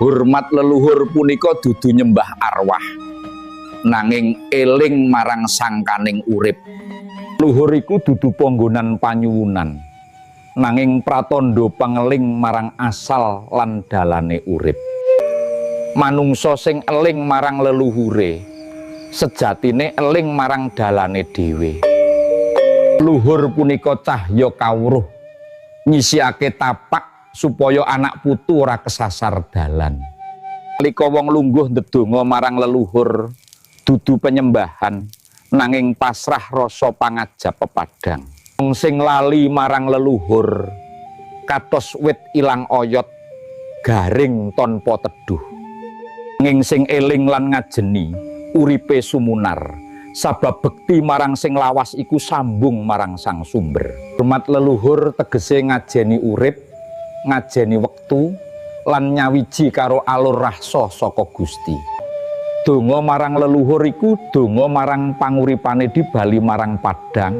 Hormat leluhur punika dudu nyembah arwah, nanging eling marang sangkaning urip. Luhur iku dudu panggonan panyuwunan, nanging pratandha pangeling marang asal lan dalane urip. Manungsa sing eling marang leluhure, sejatine eling marang dalane dhewe. Luhur punika cahya kawruh, nyisiake tapak supaya anak putu ora kesasar dalan. Nalika wong lungguh ndedonga marang leluhur, dudu penyembahan, nanging pasrah rasa pangajap pepadang. Wong sing lali marang leluhur, kados wit ilang oyot, garing tanpa teduh. Nanging sing eling lan ngajeni, uripe sumunar, sabab bekti marang sing lawas iku sambung marang sang sumber. Hormat leluhur tegese ngajeni urip, ngajeni wektu, lan nyawiji karo alur rasa saka Gusti. Donga marang leluhur iku donga marang panguripane di bali marang padang.